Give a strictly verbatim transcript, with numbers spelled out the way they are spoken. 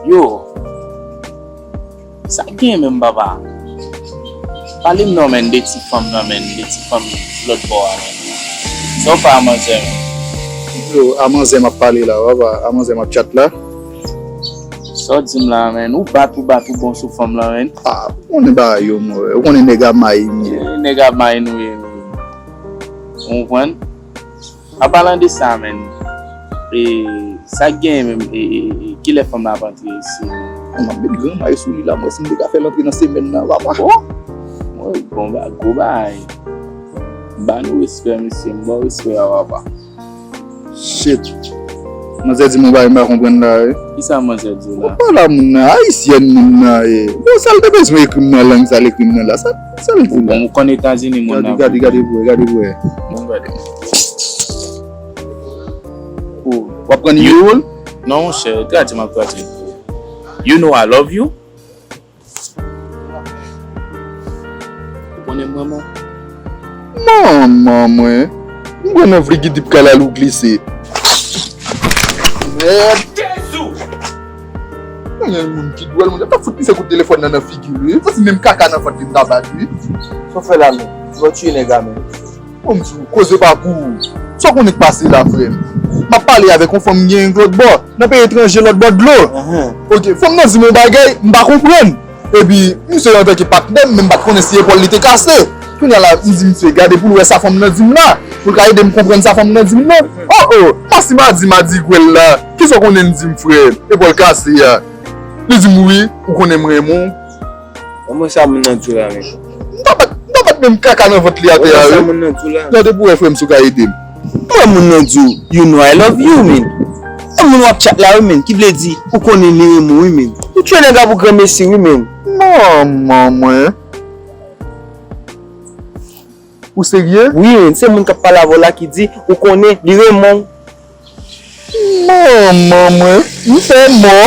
Yo, sa k gen menm papa? Pale m non menn de ti fanm nan menn, de ti fanm lòt bò a menn. Sa w fè a manzè menn? Yo, a manzè m ap pale la, papa, a manzè m ap tchat la. Sa w di m la menn, ou bat, ou bat, ou bon sou fanm lan menn. Ah, ou konnen bagay yo, mwen. Ou konnen nèg a may m ye. Eh, nèg a may nou ye menn. Ou konprann? An palan de sa menn, e, sa k genyen menm, e, e, e, kilè fanm nan ap antre isi menn? Mwen, m ap met gran may sou li la, mwen, si m te ka fè l antre nan semèn nan, papa. Oh! Mwen, bon, ba, gwo bagay. Ba nou respè, mesye, m ba w respè a, papa. Shit. Manzè di m yon bagay m pa konprann la, wi. Kisa manzè di w la? Ou pale a moun nan, ayisyèn moun nan ye. Bon, sa l te bezwen ekri m nan lang sa l ekri m nan la. Sa, sa l di la? Bon, ou konn Etazini moun nan. Gade, gade, gade pou wè, gade pou wè. Bon, gade. Ou, w ap pran nimewo l? Non, monchè, tradui m ap tradui. You know I love you. Ou konnen m renmen w? Manman mwen. M pran nan vrigidip kalal ou glise. Mèd. Jezou! Mwen gen moun ki dwòl, moun ap fout misye kout telefòn nan nan figi l, wi. Fò si menm kaka nan vant li m ta bat, wi. Sa w fè la menm? Ou tiye nèg la menm. Bon, m di w, koze pa pou ou. Sa w konnen k pase la, frè m? M ap pale avèk yon fanm m gen lòt bò, nan peyi etranje, lòt bò dlo. Enhen. Ok, fanm nan di m yon bagay, m pa konprann. Epi, misye antanke patnè m, men m pa t konnen si epòl li te kase. Kounye a la, m di misye, gade pou l wè sa fanm nan di m la, pou l ka ede m konprann sa fanm nan di m nan. Oh, oh, masi madi, madi gwèl la. Kisa w konnen l di m, frè? Epòl kase a. Li di m, wi, ou konnen m renmen w. Ban mwen sa moun nan di w la menm. M ta bat, m ta bat menm kaka nan vant li atè a, wi. Ban mwen sa moun nan di w la. Gade pou wè, frè m, si w ka ede m. Ban moun nan di w, you know I love you, menn. E moun w ap tchat la, wi, menn, ki vle di, ou konnen li renmen w, wi, menn. Ou tchwe nèg la pou granmesi, wi, menn. Manman mwen. Ou serye? Wi, menn, se moun k ap pale avè w la ki di, ou konnen li renmen w. Manman mwen, m fè mò.